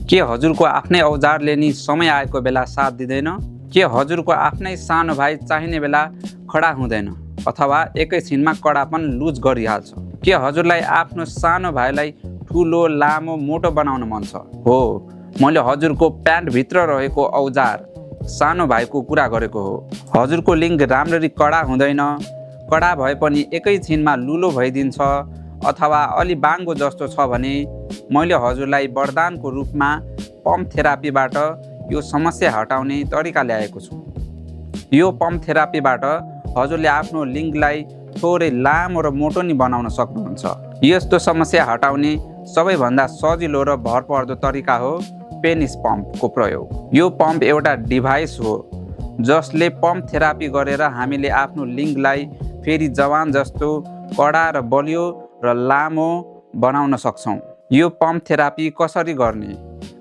के हजुरको आफ्नै औजारले नि समय आएको बेला साथ दिँदैन? के हजुरको आफ्नै सानो भाइ चाहिने बेला खडा हुँदैन अथवा एकैछिनमा कडापन लुज गरिहाल्छ? के हजुरलाई आफ्नो सानो भाइलाई ठुलो, लामो, मोटो बनाउन मन छ? हो, मैले हजुरको प्यान्टभित्र रहेको औजार सानो भाइको कुरा गरेको हो। हजुरको लिङ्ग राम्ररी कडा हुँदैन, कडा भए पनि एकैछिनमा लुलो भइदिन्छ अथवा अलि बाङ्गो जस्तो छ भने मैले हजुरलाई वरदानको रूपमा पम्प थेरापीबाट यो समस्या हटाउने तरिका ल्याएको छु। यो पम्प थेरापीबाट हजुरले आफ्नो लिङ्गलाई थोरै लामो र मोटो नि बनाउन सक्नुहुन्छ। यस्तो समस्या हटाउने सबैभन्दा सजिलो र भरपर्दो तरिका हो पेनिस पम्पको प्रयोग। यो पम्प एउटा डिभाइस हो जसले पम्प थेरापी गरेर हामीले आफ्नो लिङ्गलाई फेरि जवान जस्तो कडा र बलियो र लामो बनाउन सक्छौँ। यो पम्प थेरापी कसरी गर्ने,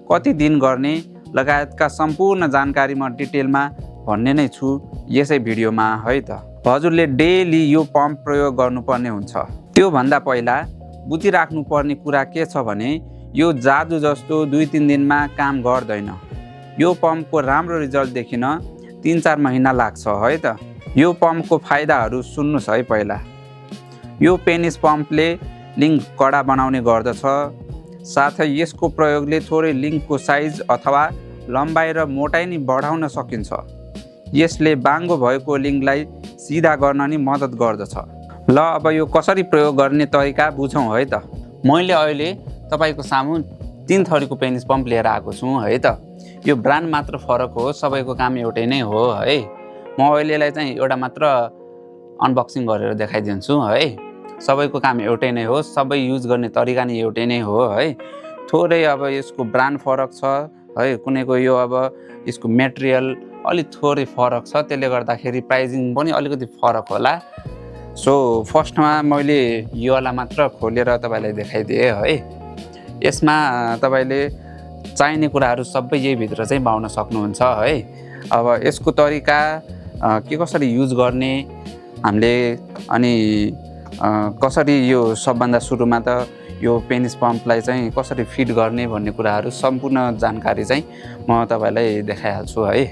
कति दिन गर्ने लगायतका सम्पूर्ण जानकारी म डिटेलमा भन्ने नै छु यसै भिडियोमा है त। हजुरले डेली यो पम्प प्रयोग गर्नुपर्ने हुन्छ। त्योभन्दा पहिला बुझिराख्नु पर्ने कुरा के छ भने यो जादु जस्तो 2-3 दिनमा काम गर्दैन। यो पम्पको राम्रो रिजल्ट देखिन 3-4 महिना लाग्छ है त। यो पम्पको फाइदाहरू सुन्नुहोस् है पहिला। यो पेनिस पम्पले लिङ्ग कडा बनाउने गर्दछ। साथै यसको प्रयोगले थोरै लिङ्गको साइज अथवा लम्बाइ र मोटाइ नि बढाउन सकिन्छ। यसले बाङ्गो भएको लिङ्गलाई सिधा गर्न नि मद्दत गर्दछ। ल अब यो कसरी प्रयोग गर्ने तरिका बुझौँ है त। मैले अहिले तपाईँको सामु 3 थरीको पेनिस पम्प लिएर आएको छु है त। यो ब्रान्ड मात्र फरक हो, सबैको काम एउटै नै हो है। म अहिलेलाई चाहिँ एउटा मात्र अनबक्सिङ गरेर देखाइदिन्छु है। सबैको काम एउटै नै हो, सबै युज गर्ने तरिका नि एउटै नै हो है। थोरै अब यसको ब्रान्ड फरक छ है, कुनैको यो अब यसको मेटेरियल अलिक थोरै फरक छ, त्यसले गर्दाखेरि प्राइजिङ पनि अलिकति फरक होला। सो फर्स्टमा मैले योवाला मात्र खोलेर तपाईँलाई देखाइदिएँ है। यसमा तपाईँले चाहिने कुराहरू सबै यही भित्र चाहिँ पाउन सक्नुहुन्छ है। अब यसको तरिका के कसरी युज गर्ने हामीले अनि कसरी यो सबभन्दा सुरुमा त यो पेनिस पम्पलाई चाहिँ कसरी फिट गर्ने भन्ने कुराहरू सम्पूर्ण जानकारी चाहिँ म तपाईँलाई देखाइहाल्छु है।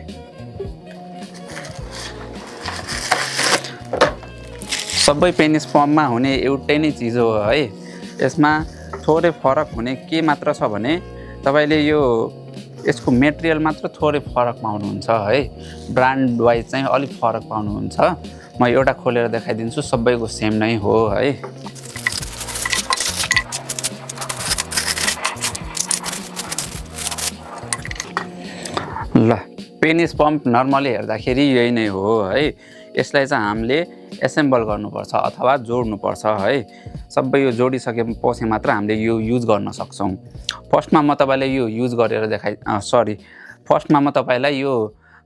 सबै पेनिस पम्पमा हुने एउटै नै चिज हो है। यसमा थोरै फरक हुने के मात्र छ भने तपाईँले यो यसको मेटेरियल मात्र थोरै फरक पाउनुहुन्छ है। ब्रान्ड वाइज चाहिँ अलिक फरक पाउनुहुन्छ। म एउटा खोलेर देखाइदिन्छु, सबैको सेम नै हो है। ल पेनिस पम्प नर्मली हेर्दाखेरि यही नै हो है। यसलाई चाहिँ हामीले एसेम्बल गर्नुपर्छ अथवा जोड्नुपर्छ है। सबै यो जोडिसकेपछि मात्र हामीले यो युज गर्न सक्छौँ। फर्स्टमा म तपाईँलाई यो युज गरेर फर्स्टमा म तपाईँलाई यो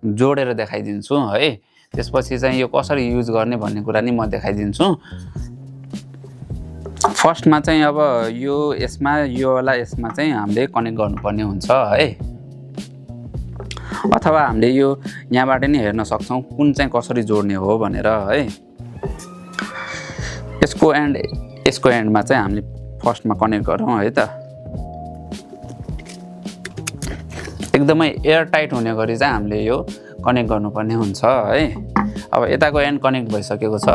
जोडेर देखाइदिन्छु है। त्यसपछि चाहिँ यो कसरी युज गर्ने भन्ने कुरा नि म देखाइदिन्छु। फर्स्टमा चाहिँ अब यो योवाला यसमा चाहिँ हामीले कनेक्ट गर्नुपर्ने हुन्छ है। अथवा हामीले यो यहाँबाट नि हेर्न सक्छौँ कुन चाहिँ कसरी जोड्ने हो भनेर है। यसको एन्डमा चाहिँ हामीले फर्स्टमा कनेक्ट गरौँ है त। एकदमै एयर टाइट हुने गरी चाहिँ हामीले यो कनेक्ट गर्नुपर्ने हुन्छ है। अब यताको एन्ड कनेक्ट भइसकेको छ,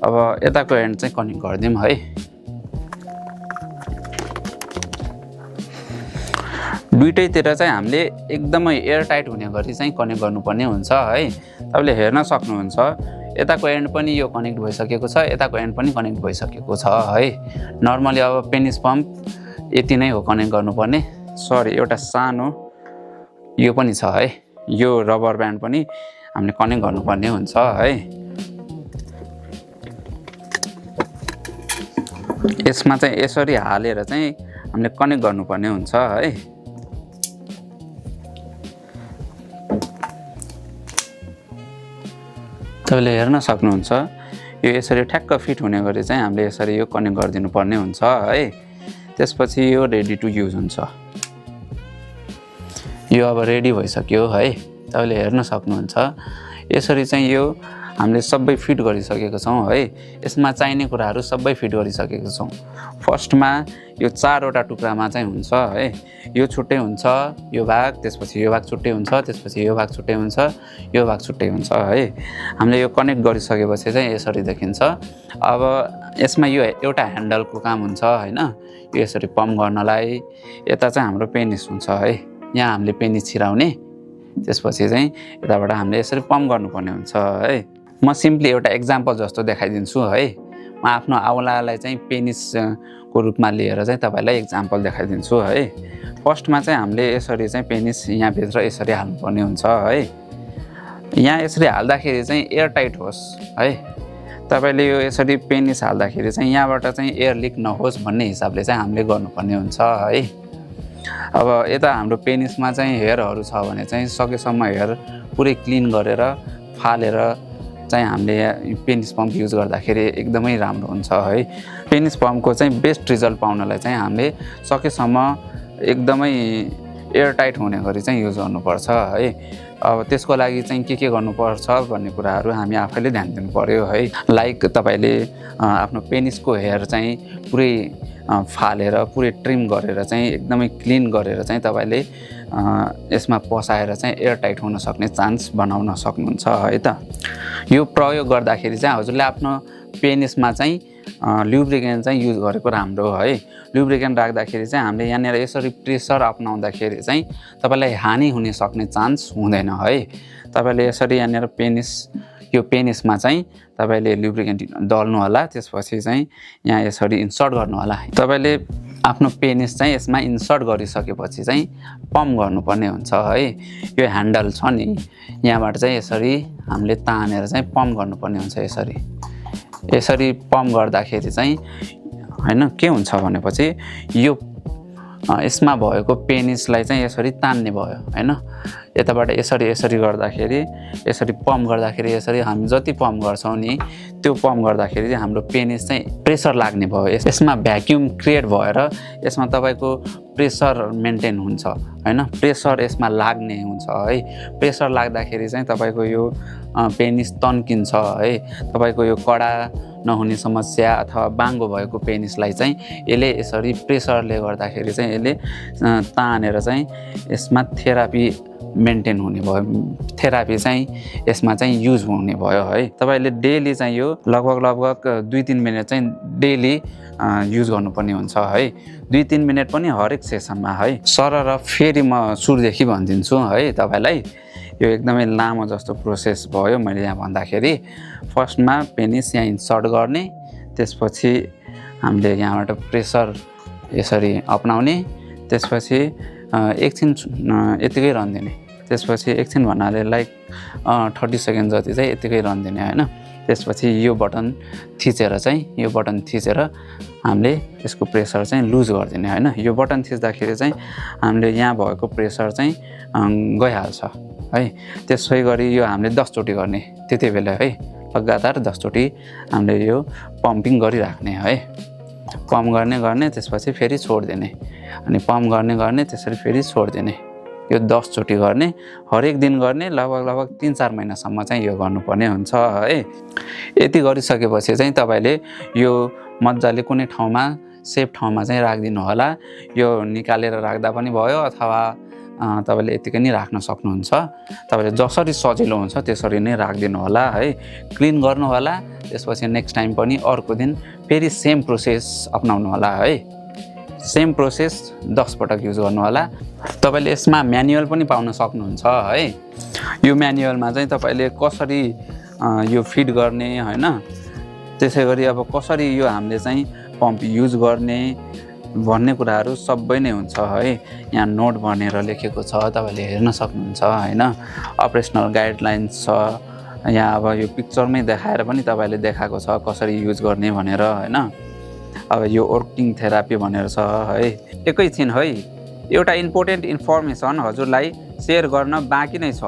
अब यताको एन्ड चाहिँ कनेक्ट गरिदिउँ है। दुईटैतिर चाहिँ हामीले एकदमै एयर टाइट हुने गरी चाहिँ कनेक्ट गर्नुपर्ने हुन्छ है। तपाईँले हेर्न सक्नुहुन्छ यताको एन्ड पनि यो कनेक्ट भइसकेको छ, यताको एन्ड पनि कनेक्ट भइसकेको छ है। नर्मली अब पेनिस पम्प यति नै हो कनेक्ट गर्नुपर्ने। एउटा सानो यो पनि छ है। यो रबर ब्यान्ड पनि हामीले कनेक्ट गर्नुपर्ने हुन्छ है। यसमा चाहिँ यसरी हालेर चाहिँ हामीले कनेक्ट गर्नुपर्ने हुन्छ है। तपाईँले हेर्न सक्नुहुन्छ यो यसरी ठ्याक्क फिट हुने गरी चाहिँ हामीले यसरी यो कनेक्ट गरिदिनु पर्ने हुन्छ है। त्यसपछि यो रेडी टु युज हुन्छ। यो अब रेडी भइसक्यो है। तपाईँले हेर्न सक्नुहुन्छ यसरी चाहिँ यो हामीले सबै फिट गरिसकेको छौँ है। यसमा चाहिने कुराहरू सबै फिट गरिसकेको छौँ। फर्स्टमा यो 4वटा टुक्रामा चाहिँ हुन्छ है। यो छुट्टै हुन्छ यो भाग, त्यसपछि यो भाग छुट्टै हुन्छ, त्यसपछि यो भाग छुट्टै हुन्छ, यो भाग छुट्टै हुन्छ है। हामीले यो कनेक्ट गरिसकेपछि चाहिँ यसरी देखिन्छ। अब यसमा यो एउटा ह्यान्डलको काम हुन्छ होइन, यो यसरी पम्प गर्नलाई। यता चाहिँ हाम्रो पेनिस हुन्छ है, यहाँ हामीले पेनिस छिराउने, त्यसपछि चाहिँ यताबाट हामीले यसरी पम्प गर्नुपर्ने हुन्छ है। म सिम्पली एउटा एक्जाम्पल जस्तो देखाइदिन्छु है। म आफ्नो औँलालाई चाहिँ पेनिसको रूपमा लिएर चाहिँ तपाईँलाई एक्जाम्पल देखाइदिन्छु है। फर्स्टमा चाहिँ हामीले यसरी चाहिँ पेनिस यहाँभित्र यसरी हाल्नुपर्ने हुन्छ है। यहाँ यसरी हाल्दाखेरि चाहिँ एयर टाइट होस् है। तपाईँले यो यसरी पेनिस हाल्दाखेरि चाहिँ यहाँबाट चाहिँ एयर लिक नहोस् भन्ने हिसाबले चाहिँ हामीले गर्नुपर्ने हुन्छ है। अब यता हाम्रो पेनिसमा चाहिँ हेयरहरू छ भने चाहिँ सकेसम्म हेयर पुरै क्लिन गरेर फालेर चाहिँ हामीले पेनिस पम्प युज गर्दाखेरि एकदमै राम्रो हुन्छ है। पेनिस पम्पको चाहिँ बेस्ट रिजल्ट पाउनलाई चाहिँ हामीले सकेसम्म एकदमै एयर टाइट हुने गरी चाहिँ युज गर्नुपर्छ है। अब त्यसको लागि चाहिँ के गर्नुपर्छ भन्ने कुराहरू हामी आफैले ध्यान दिनु पर्यो है। लाइक तपाईँले आफ्नो पेनिसको हेयर चाहिँ पुरै फालेर पुरै ट्रिम गरेर चाहिँ एकदमै क्लिन गरेर चाहिँ तपाईँले यसमा पसाएर चाहिँ एयर टाइट हुन सक्ने चान्स बनाउन सक्नुहुन्छ है त। यो प्रयोग गर्दाखेरि चाहिँ हजुरले आफ्नो पेनिसमा चाहिँ ल्युब्रिकेन्ट चाहिँ युज गरेको राम्रो है। ल्युब्रिकेन्ट राख्दाखेरि चाहिँ हामीले यहाँनिर यसरी प्रेसर अपनाउँदाखेरि चाहिँ तपाईँलाई हानि हुन सक्ने चान्स हुँदैन है। तपाईँले यसरी यहाँनिर यो पेनिसमा चाहिँ तपाईँले ल्युब्रिकेन्ट दल्नु होला, त्यसपछि चाहिँ यहाँ यसरी इन्सर्ट गर्नु होला। तपाईँले आफ्नो पेनिस चाहिँ यसमा इन्सर्ट गरिसकेपछि चाहिँ पम्प गर्नुपर्ने हुन्छ है। यो ह्यान्डल छ नि, यहाँबाट चाहिँ यसरी हामीले तानेर चाहिँ पम्प गर्नुपर्ने हुन्छ। यसरी पम्प गर्दाखेरि चाहिँ होइन के हुन्छ भनेपछि यो यसमा भएको पेनिसलाई चाहिँ यसरी तान्ने भयो होइन। यताबाट यसरी गर्दाखेरि, यसरी पम्प गर्दाखेरि, यसरी हामी जति पम्प गर्छौँ नि त्यो पम्प गर्दाखेरि चाहिँ हाम्रो पेनिस चाहिँ प्रेसर लाग्ने भयो। यसमा भ्याक्युम क्रिएट भएर यसमा तपाईँको प्रेसर मेन्टेन हुन्छ होइन, प्रेसर यसमा लाग्ने हुन्छ है। प्रेसर लाग्दाखेरि चाहिँ तपाईँको यो पेनिस तन्किन्छ है। तपाईँको यो कडा नहुने समस्या अथवा बाङ्गो भएको पेनिसलाई चाहिँ यसले यसरी प्रेसरले गर्दाखेरि चाहिँ यसले तानेर चाहिँ यसमा थेरापी मेन्टेन हुने भयो, थेरापी चाहिँ यसमा चाहिँ युज हुने भयो है। तपाईँले डेली चाहिँ यो लगभग 2-3 मिनट चाहिँ डेली युज गर्नुपर्ने हुन्छ है। 2-3 मिनट पनि हरेक सेसनमा है। सरर फेरि म सुरुदेखि भनिदिन्छु है तपाईँलाई। यो एकदमै लामो जस्तो प्रोसेस भयो मैले यहाँ भन्दाखेरि। फर्स्टमा पेनिस यहाँ इन्सर्ट गर्ने, त्यसपछि हामीले यहाँबाट प्रेसर यसरी अपनाउने, त्यसपछि एकछिन यतिकै रहन दिने, त्यसपछि एकछिन भन्नाले लाइक 30 सेकेन्ड जति चाहिँ यतिकै रहन दिने होइन। त्यसपछि यो बटन थिचेर हामीले यसको प्रेसर चाहिँ लुज गरिदिने होइन। यो बटन थिच्दाखेरि चाहिँ हामीले यहाँ भएको प्रेसर चाहिँ गइहाल्छ है। त्यसै गरी यो हामीले 10 चोटि गर्ने, त्यति बेला है लगातार 10 चोटि हामीले यो पम्पिङ गरिराख्ने है। पम्प गर्ने त्यसपछि फेरि छोडिदिने, अनि पम्प गर्ने त्यसरी फेरि छोडिदिने। यो 10 चोटि गर्ने, हरेक दिन गर्ने, लगभग 3-4 महिनासम्म चाहिँ यो गर्नुपर्ने हुन्छ है। यति गरिसकेपछि चाहिँ तपाईँले यो मजाले कुनै ठाउँमा सेफ ठाउँमा चाहिँ राखिदिनु होला। यो निकालेर राख्दा पनि भयो अथवा तपाईँले यतिकै नै राख्न सक्नुहुन्छ। तपाईँले जसरी सजिलो हुन्छ त्यसरी नै राखिदिनु होला है। क्लिन गर्नु होला, त्यसपछि नेक्स्ट टाइम पनि अर्को दिन फेरि सेम प्रोसेस अपनाउनु होला है। सेम प्रोसेस 10 पटक युज गर्नु होला। तपाईँले यसमा म्यानुअल पनि पाउन सक्नुहुन्छ है। यो म्यानुअलमा चाहिँ तपाईँले कसरी यो फिट गर्ने होइन, त्यसै गरी अब कसरी यो हामीले चाहिँ पम्प युज गर्ने भन्ने कुराहरू सबै नै हुन्छ है। यहाँ नोट भनेर लेखेको छ, तपाईँले हेर्न सक्नुहुन्छ होइन। अपरेसनल गाइडलाइन्स छ यहाँ। अब यो पिक्चरमै देखाएर पनि तपाईँले देखाएको छ कसरी युज गर्ने भनेर होइन। अब यो वर्किङ थेरापी भनेर छ है। एकैछिन है, एउटा इम्पोर्टेन्ट इन्फर्मेसन हजुरलाई सेयर गर्न बाँकी नै छ।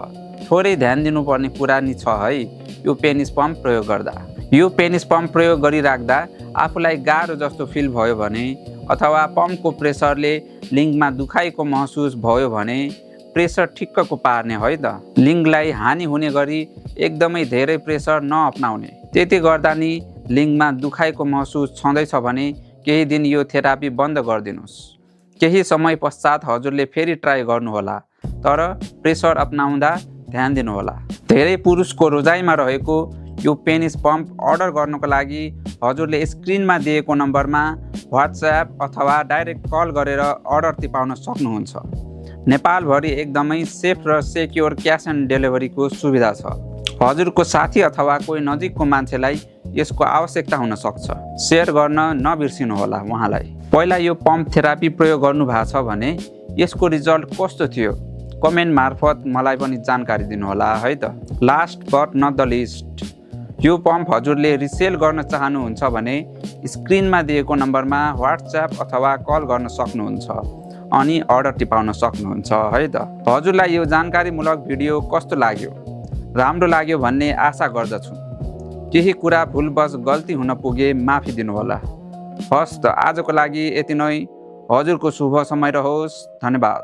थोरै ध्यान दिनुपर्ने कुरा नि छ है। यो पेनिस पम्प प्रयोग गर्दा, यो पेनिस पम्प प्रयोग गरिराख्दा आफूलाई गाह्रो जस्तो फिल भयो भने अथवा पम्पको प्रेसरले लिङ्कमा दुखाइको महसुस भयो भने प्रेसर ठिक्कको पार्ने है त। लिङ्कलाई हानि हुने गरी एकदमै धेरै प्रेसर नअपनाउने। त्यति गर्दा नि लिङ्कमा दुखाइको महसुस छँदैछ भने केही दिन यो थेरापी बन्द गरिदिनुहोस्। केही समय पश्चात हजुरले फेरि ट्राई गर्नुहोला, तर प्रेसर अपनाउँदा ध्यान दिनुहोला। धेरै पुरुषको रोजाइमा रहेको यो पेनिस पम्प अर्डर गर्नको लागि हजुरले स्क्रिनमा दिएको नम्बरमा व्हाट्सएप अथवा डाइरेक्ट कल गरेर अर्डर टिपाउन सक्नुहुन्छ। नेपालभरि एकदमै सेफ र सेक्योर क्यास अन डेलिभरीको सुविधा छ। हजुरको साथी अथवा कोही नजिकको मान्छेलाई यसको आवश्यकता हुन सक्छ। सेयर गर्न नबिर्सिनुहोला उहाँलाई। पहिला यो पम्प थेरापी प्रयोग गर्नु भएको छ भने यसको रिजल्ट कस्तो थियो कमेन्ट मार्फत मलाई पनि जानकारी दिनुहोला है त। Last but not the least, यो पम्प हजुरले रिसेल गर्न चाहनुहुन्छ भने स्क्रिनमा दिएको नम्बरमा व्हाट्सएप अथवा कल गर्न सक्नुहुन्छ अनि अर्डर टिपाउन सक्नुहुन्छ है त। हजुरलाई यो जानकारीमूलक भिडियो कस्तो लाग्यो, राम्रो लाग्यो भन्ने आशा गर्दछु। केही कुरा भुलवश गल्ती हुन पुगे माफी दिनुहोला। हस् त, आजको लागि यति नै। हजुरको शुभ समय रहोस्। धन्यवाद।